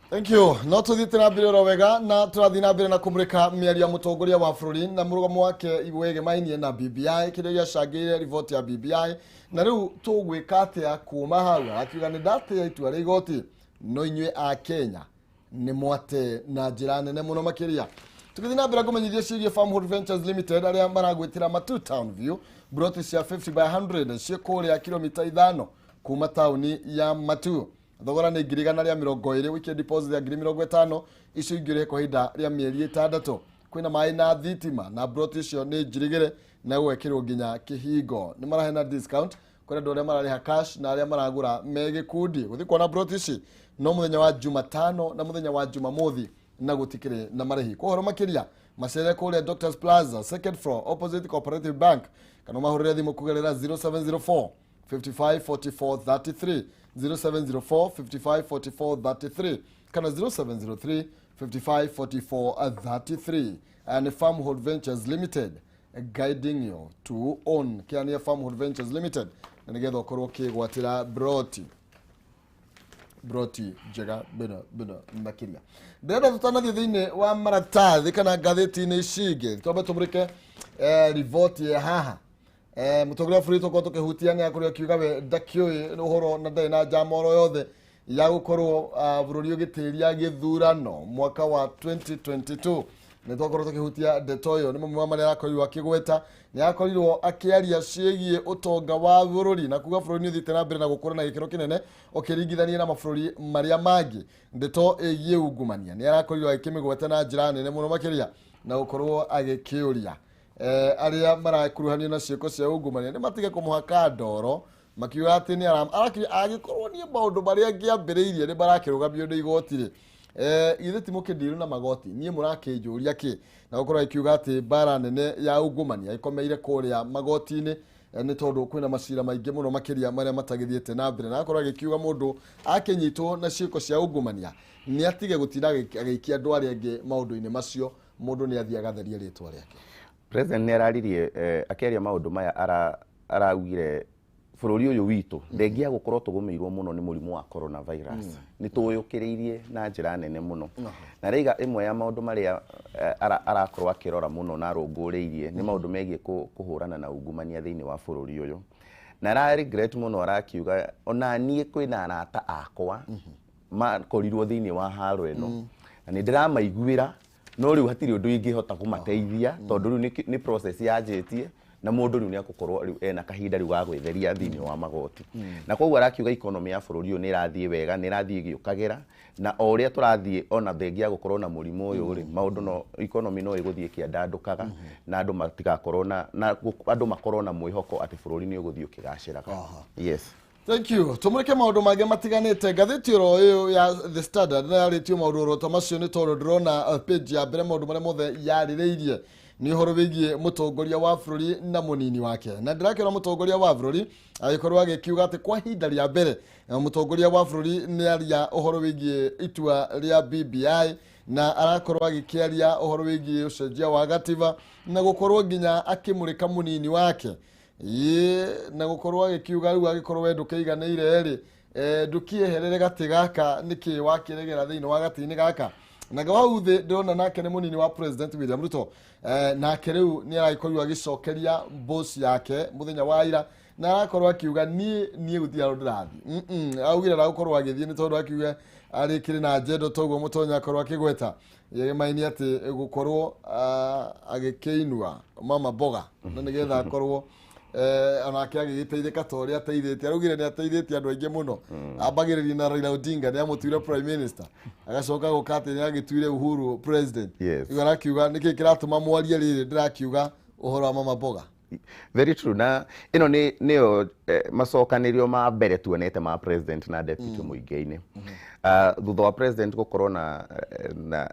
Thank you. No tuthiĩte na mbere oro wega na tũrathiĩ na mbere na kũmũrĩka mĩario ya mũtongoria wa bũrũri na mũrũgamo wake wĩgemainie na BBI, kĩrĩa gĩacangĩire riboti ya BBI, na rĩu tũgwĩka atĩa kuma hau. Akiuga nĩ ndatĩa itua rĩa igoti, no inyuĩ a Kenya nĩ mwate na njĩra nene mũno makĩria. Tũgĩthiĩ na mbere kũmenyithia ciĩgiĩ Farmhold Ventures Limited, arĩa maragwĩtĩra Matu Town View, broti cia 50 by 100 ciĩ kũrĩa kilomita 5 kuma taũni ya Matu. Thogora nĩ 120,000, weekend deposit ya 50,000, icio ingĩ ũrĩhe kwa ihinda rĩa mĩeri 6. Kwĩna maĩ na thitima, na broti icio nĩ njirigĩre na gwekĩrwo nginya kĩhingo. Nĩ maraheana discount kũrĩ andũ arĩa mararĩha cash na arĩa maragũra me gĩkundi. Gũthiĩ kuona broti ici no mũthenya wa Jumatano na mũthenya wa Jumamothi, na gũtikĩrĩ na marĩhi. Kwa ũhoro makĩria macere kũrĩa Doctors Plaza, second floor, opposite Cooperative Bank, kana ũmahũrĩre thimũ kũgerera 0704 55 44 33, 0704 55 44 33 kana 0703 55 44 33. And Farmhold Ventures Limited, guiding you to own. Kiania Farmhold Ventures Limited. Na nĩgetha ũkorwo ũkĩgwatĩra broti njega bĩno bĩno makĩria. Ndĩrenda tũtanathiĩ thĩinĩ wa maratathi kana ngathĩti-inĩ ici ingĩ, twambe tũmũrĩke riboti ya haha. Mũtongoria wa bũrũri tũkorwo tũkĩhutia nĩ akorirwo akiuga we ndakĩũĩ ũhoro na ndarĩ na njama oro yothe ya gũkorwo bũrũri ũgĩtĩria gĩthurano mwaka wa 2022. Nĩ twakorwo tũkĩhutia ndeto ĩyo, nĩ mamwe ma marĩa arakorirwo akĩgweta. Nĩ akorirwo akĩaria ciĩgiĩ ũtonga wa bũrũri na kuga bũrũri nĩ ũthiĩte na mbere na gũkũra na gĩkĩro kĩnene ũkĩringithania na mabũrũri marĩa mangĩ. Ndeto ĩgiĩ ungumania nĩ arakorirwo agĩkĩmĩgweta na njĩra nene mũno makĩria na gũkorwo agĩkĩũria arĩa marakuruhanio na ciĩko cia ungumania nĩ matige kũmũhaka ndoro, makiuga atĩ nĩ angĩkorwo niĩ maũndũ marĩa ngĩambĩrĩirie nĩ marakĩrũgamio nĩ igoti rĩ, githĩ ti mũkĩndiru na magoti, niĩ mũrakĩnjũria kĩ? Na gũkorwo akiuga atĩ mbara nene ya ungumania ĩkomeire kũrĩa magoti-inĩ, nĩ tondũ kwĩna macira maingĩ mũno makĩria marĩa matagĩthiĩte na mbere. Na akorwo agĩkiuga mũndũ akĩnyitwo na ciĩko cia ungumania nĩ atige gũtinda agĩikia andũ arĩa angĩ maũndũ-inĩ macio, mũndũ nĩ athiĩ agatherie rĩtwa rĩake. President nĩ araririe, akĩaria maũndũ maya, araugire bũrũri ũyũ witũ thengia gũkorwo tũgũmĩirwo mũno nĩ mũrimũ wa coronavirus, nĩ tũyũkĩrĩirie na njĩra nene mũno. Na rĩiga ĩmwe ya maũndũ marĩa arakorwo akĩrora mũno na arũngũrĩirie nĩ maũndũ megiĩ kũhũrana na ungumania thĩinĩ wa bũrũri ũyũ. Na ara regret mũno, arakiuga ona niĩ kwĩna arata akwa makorirwo thĩinĩ wa haro ĩno na nĩ ndĩramaiguĩra, no rĩu hatirĩ ũndũ ingĩhota kũmateithia tondũ rĩu nĩ process yanjĩtie na mũndũ rĩu nĩ egũkorwo rĩu ena kahinda rĩu ga gwĩtheria thĩinĩ wa magoti. Na koguo arakiuga economy ya bũrũri ũyũ nĩ ĩrathiĩ wega, nĩ ĩrathiĩ ĩgĩũkagĩra, na o ũrĩa tũrathiĩ ona thengia gũkorwo na mũrimũ ũyũ rĩ, maũndũ no economy no ĩgũthiĩ ĩkĩandandũkaga na andũ matigakorwo na andũ makorwo na mwĩhoko atĩ bũrũri nĩ ũgũthiĩ ũkĩgacĩraga. Yes. Thank you. Tumurike maũndũ mangĩ matiganĩte. Ngathĩti oro ĩyo ya The Standard na yarĩtio maũndũ oro ta macio, nĩ tondũ ndĩrona page ya mbere maũndũ marĩa mothe yarĩrĩirie nĩ ũhoro wĩgiĩ mũtongoria wa bũrũri na mũnini wake. Na ndĩrakĩona mũtongoria wa bũrũri agĩkorwo agĩkiuga atĩ kwa ihinda rĩa mbere mũtongoria wa bũrũri nĩ aria ũhoro wĩgiĩ itua rĩa BBI, na arakorwo agĩkĩaria ũhoro wĩgiĩ ũcenjia wa gatiba na gũkorwo nginya akĩmũrĩka mũnini wake. Ĩĩ, na gũkorwo agĩkiuga rĩu agĩkorwo we ndũkĩiganĩire rĩ, ndũkĩeherere gatĩ gaka, nĩkĩ wakĩregera thĩinĩ wa gatĩ-inĩ gaka. Na hau thĩ ndĩrona nake nĩ mũnini wa President William Ruto, nake rĩu nĩ aragĩkorirwo agĩcokeria boss yake mũthenya wa ira, na arakorwo akiuga niĩ gũtirĩ handũ ndĩrathiĩ. Augire ndagũkorwo agĩthiĩ nĩ tondũ akiuga arĩkĩrĩ na njendo toguo mũtonya akorwo akĩgweta yemaini atĩ gũkorwo agĩkĩinua mama mboga na nĩgetha akorwo onake agĩgĩteithĩka ta ũrĩa ateithĩtie. Araugire nĩ ateithĩtie andũ aingĩ mũno, ambagĩrĩria na Raila Odinga nĩ amũtuire prime minister, agacoka gũka atĩ nĩ agĩtuire Uhuru president. Rĩu arakiuga nĩkĩ kĩratũma mwarie rĩrĩ ndĩrakiuga ũhoro wa mama mboga. Very true. Na ĩno nĩ nĩyo macokanĩrio ma mbere tuonete ma president na deputy mũingĩ-inĩ. Thutha wa president gũkorwo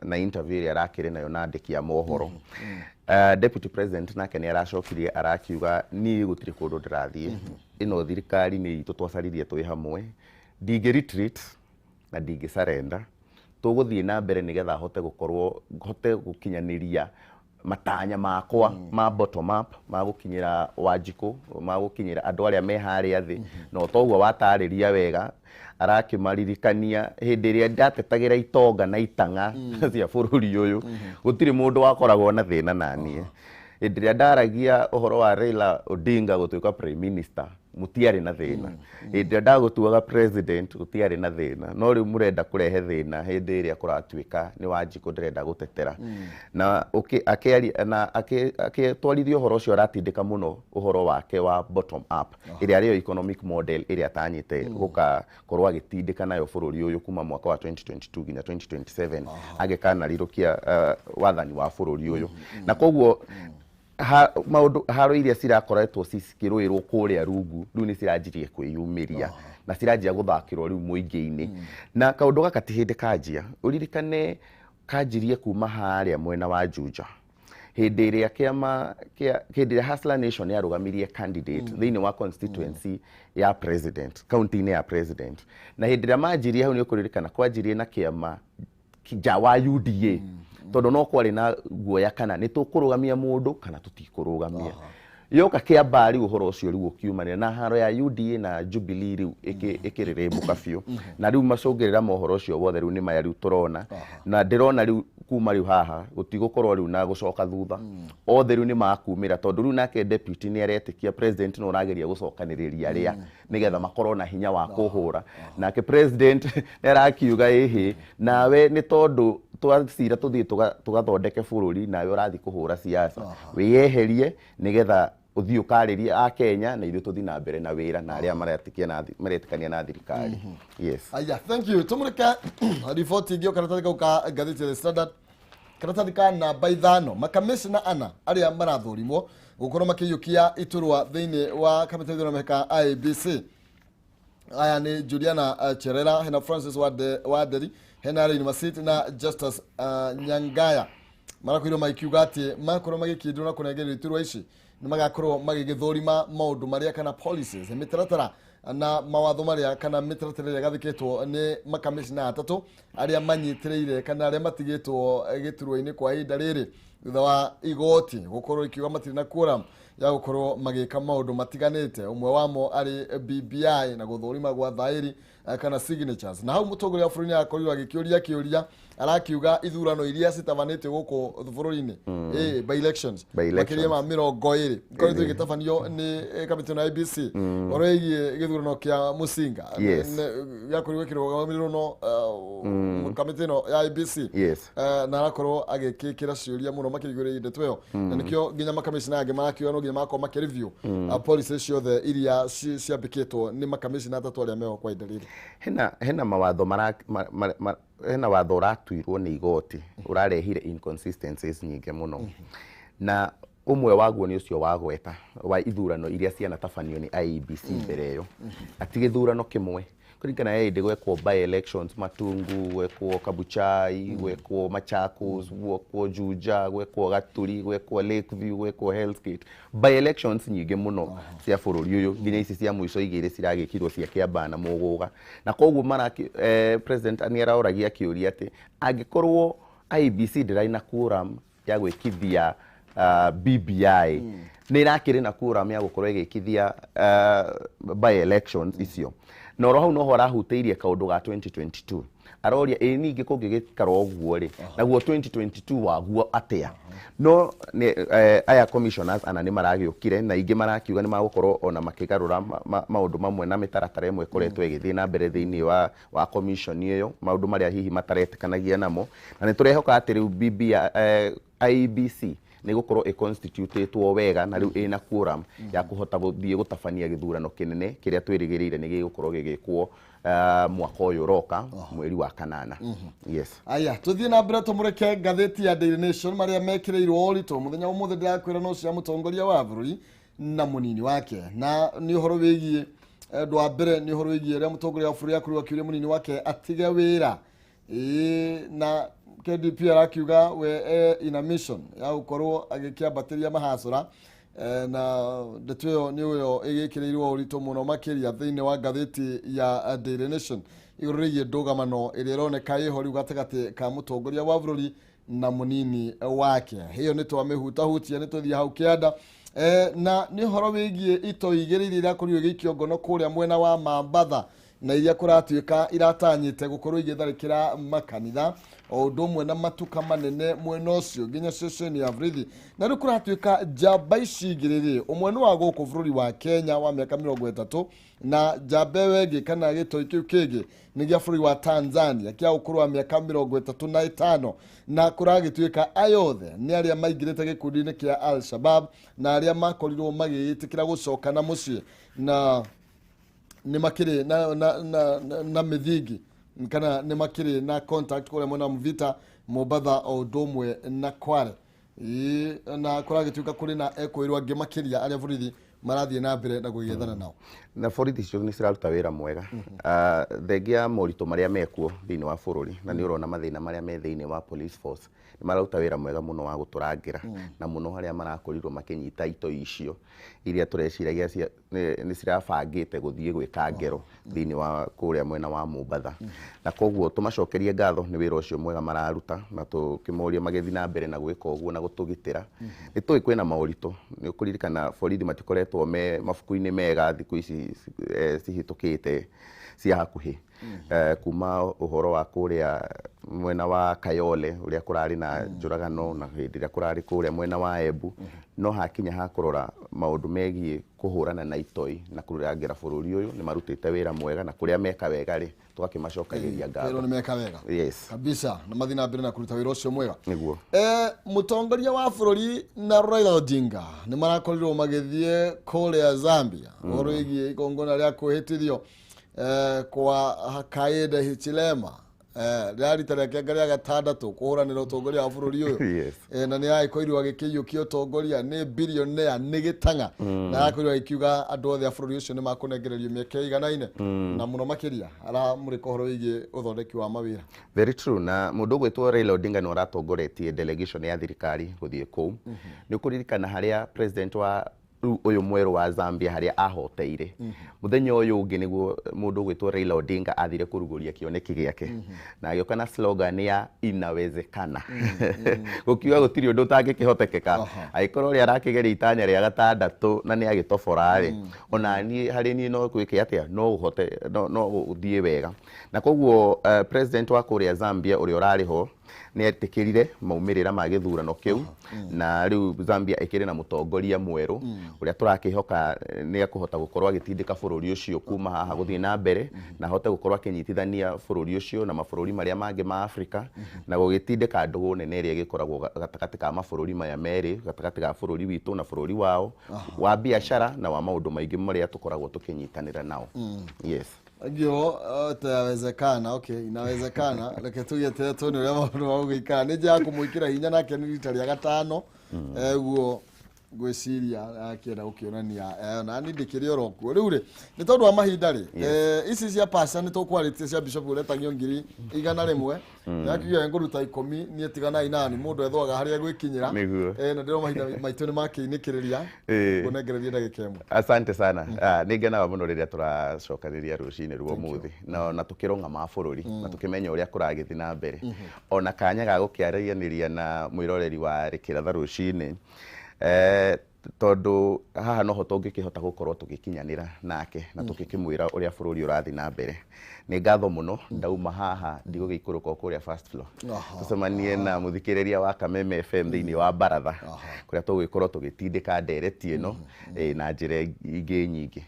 na interview ĩrĩa arakĩrĩ nayo na andĩki a mohoro, deputy president nake nĩ aracokirie arakiuga niĩ gũtirĩ kũndũ ndĩrathiĩ, ĩno thirikari nĩ itũ twacaririe twĩ hamwe, ndingĩ retreat na ndingĩ surrender, tũgũthiĩ na mbere nĩgetha hote gũkorwo hote gũkinyanĩria matanya makwa ma bottom up, ma gũkinyĩra Wanjikũ, ma gũkinyĩra andũ arĩa me harĩa thĩ. Na o toguo watarĩria wega, arakĩmaririkania hĩndĩ ĩrĩa ndatetagĩra itonga na itang'a cia bũrũri ũyũ, gũtirĩ mũndũ wakoragwo na thĩna naniĩ. Hĩndĩ ĩrĩa ndaragia ũhoro wa Raila Odinga gũtuĩka prime minister, mũtiarĩ na thĩna. Hĩndĩ ĩrĩa ndagũtuaga president, gũtiarĩ na thĩna. No rĩu mũrenda kũrehe thĩna hĩndĩ ĩrĩa kũratuĩka nĩ Wanjikũ ndĩrenda gũtetera. Na akĩaria na akĩtwarithia ũhoro ũcio, aratindĩka mũno ũhoro wake wa bottom up, ĩrĩa arĩyo economic model ĩrĩa atanyĩte gũkakorwo agĩtindĩka nayo bũrũri ũyũ kuma mwaka wa 2022 nginya 2027 agĩkanarirũkia wathani wa bũrũri ũyũ. Na koguo maũndũ haro iria cirakoretwo cikĩrũĩrwo kũrĩa rungu rĩu nĩ ciranjirie kwĩyumĩria na ciranjia gũthakĩrwo rĩu mũingĩ-inĩ. Na kaũndũ gaka ti hĩndĩ kanjia, ũririkane kanjirie kuma harĩa mwena wa Juja hĩndĩ ĩrĩa kĩama kĩa hĩndĩ ĩrĩa Hustler Nation yarũgamirie candidate thĩinĩ wa constituency ya president, kaunti-inĩ ya president. Na hĩndĩ ĩrĩa manjirie hau, nĩ ũkũririkana kwanjirie na kĩama nja wa UDA, tondũ no kwarĩ na guoya kana nĩ tũkũrũgamia mũndũ kana tũtikũrũgamia. Yoka Kĩambaa rĩu ũhoro ũcio rĩu ũkiumanĩra na haro ya UDA na Jubilee rĩu ĩkĩrĩrĩmbũka biũ, na rĩu macũngĩrĩra ma ũhoro ũcio wothe rĩu nĩ maya rĩu tũrona. Na ndĩrona rĩu kuma rĩu haha gũtigũkorwo rĩu na gũcoka thutha, othe rĩu nĩ makumĩra, tondũ rĩu nake deputy nĩ aretĩkia president no ũrageria gũcokanĩrĩria arĩa nĩgetha makorwo na hinya wa kũhũra. Nake president nĩ arakiuga ĩhĩ nawe nĩ tondũ twacira tũthiĩ tũgathondeke bũrũri, nawe ũrathiĩ kũhũra siasa, wĩyeherie nĩgetha ũthiĩ ũkarĩrie a Kenya na ithuĩ tũthiĩ na mbere na wĩra na arĩa maretĩkania na thirikari. Yes. Aya, thank you. Tumurike riboti ingĩ o karatathi kau ka ngathĩti ya The Standard, karatathi ka namba 5. Makamishna ana arĩa marathũrimwo gũkorwo makĩiyũkia iturwa thĩinĩ wa kamĩtĩ ya ithurano ka IEBC. Aya nĩ Juliana Cherera, hena Francis Wanderi, hena Rein Masit na Justus Nyangaya. Marakorirwo magĩkiuga atĩ makorwo magĩkindĩrwo na kũnengererio iturwa ici nĩ magakorwo magĩgĩthũrima maũndũ marĩa kana policies, mĩtaratara na mawatho marĩa kana mĩtaratara ĩrĩa ĩgathĩkĩtwo nĩ makamishna atatũ arĩa manyitĩrĩire kana arĩa matigĩtwo gĩturwa-inĩ kwa ihinda rĩrĩ thutha wa igoti gũkorwo ikiuga matirĩ na quorum ya gũkorwo magĩka maũndũ matiganĩte, ũmwe wamo arĩ BBI na gũthũrima gwa thaĩri kana signatures. Na hau mũtongoria wa bũrũri nĩakorirwo agĩkĩũria kĩũria, arakiuga ithurano iria citabanĩtio gũkũ bũrũri-inĩ, by elections, By elections. makĩria ma 20 ikoretwo igĩtabanio nĩ kamĩtĩ na IEBC ũhoro wĩgiĩ gĩthurano kĩa Musinga gĩakorirwo gĩkĩrũgamĩrĩrwo no kamĩtĩ ĩno ya IEBC. Na arakorwo agĩkĩkĩra ciũria mũno makĩria igũrũ rĩgiĩ ndeto ĩyo, na nĩkĩo nginya makamishna angĩ marakiuga no nginya magakorwo makĩ review policy ciothe iria ciambĩkĩtwo nĩ makamishna atatũ arĩa meho kwa ihinda rĩrĩ. Hena mawatho mara, ma, ma, ma, hena watho ũratuirwo nĩ igoti ũrarehire inconsistencies nyingĩ mũno, na ũmwe waguo nĩ ũcio wa gweta wa ithurano iria cianatabanio nĩ IEBC mbere ĩyo, ati gĩthurano kĩmwe kũringana na hĩndĩ gwekwo by elections Matungu, gwekwo Kabuchai, gwekwo Machakos, gwekwo Juja, gwekwo Gaturi, gwekwo Lakeview, gwekwo Hell's Gate, by elections nyingĩ mũno cia bũrũri ũyũ, nginya ici cia mũico igĩrĩ ciragĩkirwo cia Kiambaa na Mũgũga. Na koguo president nĩ araũragia kĩũria atĩ angĩkorwo IEBC ndĩrarĩ na quorum ya gwĩkithia BBI, nĩ ĩrakĩrĩ na quorum ya gũkorwo ĩgĩkithia by elections icio. Na oro hau noho arahutĩirie kaũndũ ga 2022, aroria ĩ ningĩ kũngĩgĩikara ũguo rĩ, naguo 2022 waguo atĩa? No aya commissioners ana nĩ maragĩũkire na ingĩ marakiuga nĩ magũkorwo ona makĩgarũra maũndũ mamwe na mĩtaratara ĩmwe ĩkoretwo ĩgĩthiĩ na mbere thĩinĩ wa commission ĩyo, maũndũ marĩa hihi mataretĩkanagia namo. Na nĩ tũrehoka atĩ rĩu BBI, IEBC nĩ gũkorwo ĩconstitutĩtwo wega na rĩu ĩna quorum ya kũhota gũthiĩ gũtabania gĩthurano kĩnene kĩrĩa twĩrĩgĩrĩire nĩ gĩgũkorwo gĩgĩkwo mwaka ũyũ ũroka mweri wa 8. Yes. Aya, tũthiĩ na mbere tũmũreke ngathĩti ya Daily Nation marĩa mekĩrĩirwo ũritũ mũthenya ũmũthĩ. Ndĩrakwĩra no cia mũtongoria wa bũrũri na mũnini wake, na nĩ ũhoro wĩgiĩ ũndũ wa mbere nĩ ũhoro wĩgiĩ ũrĩa mũtongoria wa bũrũri akorirwo akĩũria mũnini wake atige wĩra. Ĩĩ, na KDP arakiuga we ina mission ya gũkorwo agĩkĩambatĩria mahacũra, na ndeto ĩyo nĩ ĩyo ĩgĩkĩrĩirwo ũritũ mũno makĩria thĩinĩ wa ngathĩti ya Daily Nation igũrũ rĩgiĩ ndũgamano ĩrĩa ĩroneka ĩho rĩu gatagatĩ ka mũtongoria wa bũrũri na mũnini wake. Ĩyo nĩ twamĩhutahutia, nĩ tũthiĩ hau kĩanda. Na nĩ ũhoro wĩgiĩ itoi igĩrĩ iria irakorirwo igĩikio ngono kũrĩa mwena wa Mambatha na iria kũratuĩka iratanyĩte gũkorwo igĩtharĩkĩra makanitha o ũndũ ũmwe na matuka manene mwena ũcio nginya ceceni ya borithi. Na rĩu kũratuĩka njamba ici igĩrĩ rĩ, ũmwe nĩ wa gũkũ bũrũri wa Kenya wa mĩaka 30, na njamba ĩyo ĩngĩ kana gĩtoi kĩu kĩngĩ nĩ gĩa bũrũri wa Tanzania kĩa ũkũrũ wa mĩaka 35. Na kũragĩtuĩka aya othe nĩ arĩa maingĩrĩte gĩkundi-inĩ kĩa Al-Shabab na arĩa makorirwo magĩgĩtĩkĩra gũcoka na mũciĩ, na nĩ makĩrĩ na mĩthingi kana nĩ makĩrĩ na contact kũrĩa mwena wa Mvita, Mombatha o ũndũ ũmwe na Kwale. Ĩĩ, na kũragĩtuĩka kũrĩ na ekũĩrwo angĩ makĩria arĩa borithi marathiĩ na mbere na gũgĩethana nao. Na borithi icio nĩ ciraruta wĩra mwega. Thengia moritũ marĩa mekuo thĩinĩ wa bũrũri, na nĩ ũrona mathĩna marĩa me thĩinĩ wa police force, nĩ mararuta wĩra mwega mũno wa gũtũrangĩra, na mũno harĩa marakorirwo makĩnyita itoi icio iria tũreciragia nĩ cirabangĩte gũthiĩ gwĩka ngero thĩinĩ wa kũrĩa mwena wa Mombatha. Na koguo tũmacokerie ngatho nĩ wĩra ũcio mwega mararuta, na tũkĩmoria magĩthiĩ na mbere na gwĩka ũguo na gũtũgitĩra. Nĩ tũĩ kwĩna moritũ, nĩ ũkũririkana borithi matikoretwo me mabuku-inĩ mega thikũ ici cihĩtũkĩte cia hakuhĩ. Kuma ũhoro wa kũrĩa mwena wa Kayole ũrĩa kũrarĩ na njũragano, na hĩndĩ ĩrĩa kũrarĩ kũrĩa mwena wa Embu, no hakinya ha kũrora maũndũ megiĩ kũhũrana na itoi na kũrangĩra bũrũri ũyũ, nĩ marutĩte wĩra mwega, na kũrĩa meka wega rĩ, tũgakĩmacokagĩria ngatho. Kwĩrwo nĩ meka wega. Yes. Kabisa, na mathiĩ na mbere na kũruta wĩra ũcio mwega. Nĩguo. Mũtongoria wa bũrũri na Raila Odinga nĩ marakorirwo magĩthiĩ kũrĩa Zambia ũhoro wĩgiĩ igongona rĩa kwĩhĩtithio kwa Hakainde Hichilema, rĩa rita rĩake rĩa gatandatũ kũhũranĩra ũtongoria wa bũrũri ũyũ. Yes. Na nĩ agĩkorirwo agĩkĩiyũkia ũtongoria nĩ billionaire nĩ gĩtang'a, na arakorirwo agĩkiuga andũ othe a bũrũri ũcio nĩ makũnengererio mĩeke ĩiganaine, na mũno makĩria aramũrĩka ũhoro wĩgiĩ ũthondeki wa mawĩra. Very true. Na mũndũ ũgwĩtwo Raila Odinga nĩ ũratongoretie delegation ya thirikari gũthiĩ kũu. Nĩ ũkũririkana harĩa president wa rĩu ũyũ mwerũ wa Zambia harĩa ahoteire. Mũthenya ũyũ ũngĩ nĩguo mũndũ ũgwĩtwo Raila Odinga athire kũrugũria kĩoneki gĩake, na agĩũka na slogan ya inawezekana, gũkiuga gũtirĩ ũndũ ũtangĩkĩhotekeka. Angĩkorwo ũrĩa arakĩgeria itanya rĩa gatandatũ na nĩ agĩtobora rĩ, ona niĩ harĩ niĩ no gwĩke atĩa, no ũhote, no ũthiĩ wega. Na koguo president wa kũrĩa Zambia ũrĩa ũrarĩ ho nĩ etĩkĩrire maumĩrĩra ma gĩthurano kĩu, na rĩu Zambia ĩkĩrĩ na mũtongoria mwerũ ũrĩa tũrakĩhoka nĩ ekũhota gũkorwo agĩtindĩka bũrũri ũcio kuma haha gũthiĩ na mbere, na ahote gũkorwo akĩnyitithania bũrũri ũcio na mabũrũri marĩa mangĩ ma Afrika, na gũgĩtindĩka ndũgũ nene ĩrĩa ĩgĩkoragwo gatagatĩ ka mabũrũri maya merĩ, gatagatĩ ga bũrũri witũ na bũrũri wao, wa biacara na wa maũndũ maingĩ marĩa tũkoragwo tũkĩnyitanĩra nao. Yes. Ngio itawezekana, okay, inawezekana. Reke tũgĩeterere tuone ũrĩa maũndũ magũgĩikara. Nĩ njĩra ya kũmwĩkĩra hinya, nake nĩ rita rĩa gatano guo ngwĩciria akĩenda gũkĩonania, na niĩ ndĩkĩrĩ oro kuo. Rĩu rĩ, nĩ tondũ wa mahinda rĩ, ici cia pastor nĩ tũkwarĩtie cia bishop ũretagio 100,000, yakiuga ngũruta 10, niĩ tiganai nani, mũndũ ethwaga harĩa egwĩkinyĩra. Nĩguo. Na ndĩrona mahinda maitũ nĩ makĩinĩkĩrĩria, ngũnengererie ndagĩka ĩmwe. Asante sana. Nĩ ngenaga mũno rĩrĩa tũracokanĩria rũcinĩ rwa ũmũthĩ, na tũkĩrũng'a ma bũrũri, na tũkĩmenya ũrĩa kũragĩthiĩ na mbere, ona kanya ga gũkĩaranĩria na mwĩroreri wa Rĩkĩratha rũcinĩ, tondũ haha noho tũngĩkĩhota gũkorwo tũgĩkinyanĩra nake na tũgĩkĩmwĩra ũrĩa bũrũri ũrathiĩ na mbere. Nĩ ngatho mũno, ndauma haha ndigũgĩikũrũka o kũrĩa first floor, tũcemanie na mũthikĩrĩria wa Kameme FM thĩinĩ wa baratha, kũrĩa tũgũgĩkorwo tũgĩtindĩka ndereti ĩno na njĩra ingĩ nyingĩ.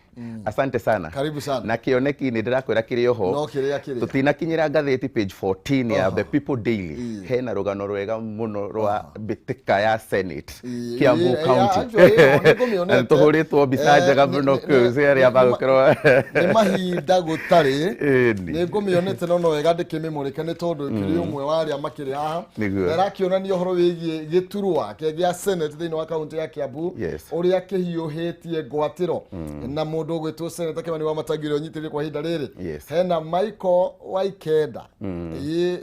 Asante sana. Karibu sana. Na kĩoneki nĩ ndĩrakwĩra kĩrĩ oho. No kĩrĩa kĩrĩa. Tũtinakinyĩra ngathĩti page 14 ya The People Daily, hena rũgano rwega mũno rwa mbĩtĩka ya Senate Kiambu County. Actually, ĩyo nĩ ngũmĩonete. Tũhũrĩtwo mbica njega mũno kũu cia arĩa magũkorwo nĩ mahinda gũtarĩ. Ĩni. Nĩ ngũmĩonete, no no wega ndĩkĩmĩmũrĩke nĩ tondũ kĩrĩ ũmwe wa arĩa makĩrĩ haha. Nĩguo. Na ĩrakĩonania ũhoro wĩgiĩ gĩturwa kĩa Senate thĩinĩ wa kaunti ya Kiambu, ũrĩa kĩhiũhĩtie ngwatĩro na mũndũ ũgwĩtwo Senator Kimani Wamatangi ũrĩa ũnyitĩrĩire kwa ihinda rĩrĩ. Yes. Hena Michael Waikenda,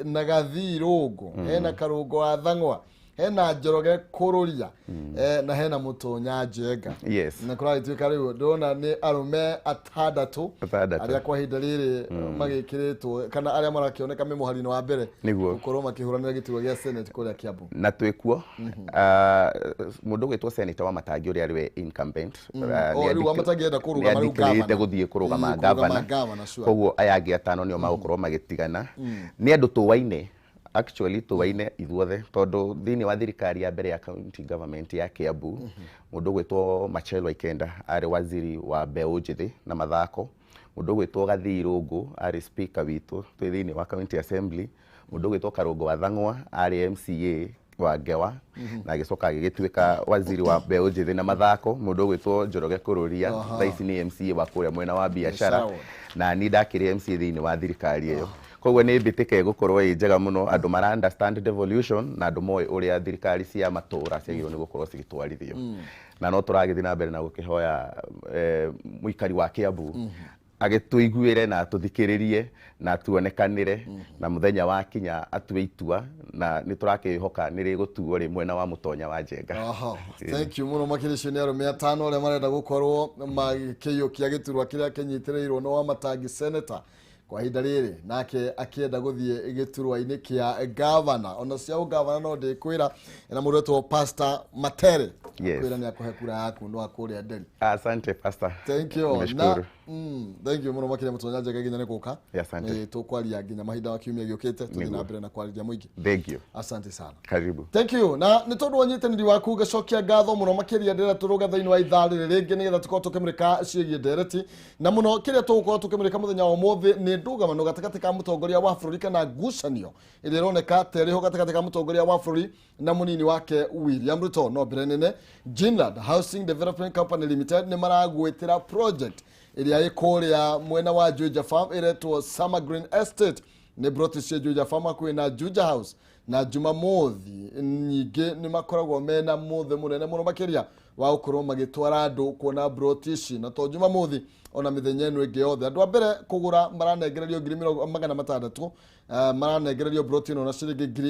na Gathii Rũngũ, hena Karũngo wa Thang'wa, hena Njoroge Kũrũria, na hena Mũtonya Njenga. Yes. Na kũragĩtuĩka rĩu ndĩrona nĩ arũme atandatũ Atandatũ. arĩa kwa ihinda rĩrĩ magĩkĩrĩtwo kana arĩa marakĩoneka me mũhari-inĩ wa mbere Nĩguo. gũkorwo makĩhũranĩra gĩturwa gĩa Senate kũrĩa Kiambu. Na twĩkuo mũndũ ũgwĩtwo Senator Wamatangi ũrĩa arĩ we incumbent, Oh, rĩu Wamatangi enda kũrũgama rĩu nĩandĩkĩrĩte gavana. gũthiĩ kũrũgama Ĩĩ, kũrũgama gavana. gavana, sure. Koguo aya angĩ atano nĩo magũkorwo magĩtigana. Nĩ andũ tũwaine, actually tũwaine ithuothe, tondũ thĩinĩ wa thirikari ya mbere ya county government ya Kiambu, mũndũ ũgwĩtwo Machel Waikenda arĩ waziri wa mbeũ njĩthĩ na mathako, mũndũ ũgwĩtwo Gathii Rũngũ arĩ speaker witũ twĩ thĩinĩ wa county assembly, mũndũ ũgwĩtwo Karũngo wa Thang'wa arĩ MCA wa Ngewa na agĩcoka agĩgĩtuĩka waziri wa mbeũ njĩthĩ na mathako, mũndũ ũgwĩtwo Njoroge Kũrũria thaa ici nĩ MCA wa kũrĩa mwena wa biacara, Biacara. na niĩ ndakĩrĩ MCA thĩinĩ wa thirikari ĩyo. Koguo nĩ mbĩtĩka ĩgũkorwo ĩ njega mũno, andũ mara understand devolution na andũ moĩ ũrĩa thirikari cia matũra ciagĩrĩirwo nĩ gũkorwo cigĩtwarithio. Na no tũragĩthiĩ na mbere na gũkĩhoya mũikari wa Kiambu agĩtũiguĩre na atũthikĩrĩrie na tuonekanĩre, na mũthenya wakinya atue itua, na nĩ tũrakĩhoka nĩ rĩgũtuo rĩ mwena wa Mũtonya wa Njenga. Aha, thank you mũno makĩria. Icio nĩ arũme atano arĩa marenda gũkorwo magĩkĩiyũkia gĩturwa kĩrĩa kĩnyitĩrĩirwo nĩ Wamatangi senator kwa ihinda rĩrĩ, nake akĩenda gũthiĩ gĩturwa-inĩ kĩa gavana. Ona cia ũgavana no ndĩkwĩra na mũndũ wetwo Pastor Matere. Yes. Kwĩra nĩ akũhe kura yaku no akũrĩa Nderi. Asante, Pastor. Thank you. Nimeshukuru. Na thank you mũno makĩria, Mũtonya Njenga, nginya nĩ gũka. Yeah, asante. Nĩ tũkwaria nginya mahinda wa kiumia gĩũkĩte, tũthiĩ na Nĩguo. mbere na kwarĩria mũingĩ. Thank you. Asante sana. Karibu. Thank you. Na nĩ tondũ wa ũnyitanĩri waku, ngacokia ngatho mũno makĩria. Ndĩrenda tũrũge thĩinĩ wa ithaa rĩrĩ rĩngĩ nĩgetha tũkorwo tũkĩmũrĩka ciĩgiĩ ndereti, na mũno kĩrĩa tũgũkorwo tũkĩmũrĩka mũthenya wa ũmũthĩ nĩ ndũgamano gatagatĩ ka mũtongoria wa bũrũri, kana ngucanio ĩrĩa ĩroneka ta ĩrĩho gatagatĩ ka mũtongoria wa bũrũri na mũnini wake William Ruto. No mbere nene, Ginland Housing Development Company Limited nĩ maragwĩtĩra project ĩrĩa ĩ kũrĩa mwena wa Juja Farm, ĩretwo Summer Green Estate. Nĩ broti cia Juja Farm hakuhĩ na Juja House, na Jumamothi nyingĩ nĩ makoragwo mena mũthĩ mũnene mũno makĩria wa gũkorwo magĩtwara andũ kuona broti ici. Na to Jumamothi, ona mĩthenya ĩno ĩngĩ yothe, andũ a mbere kũgũra maranengererio ngiri 600, maranengererio broti ĩno na ciringi ngiri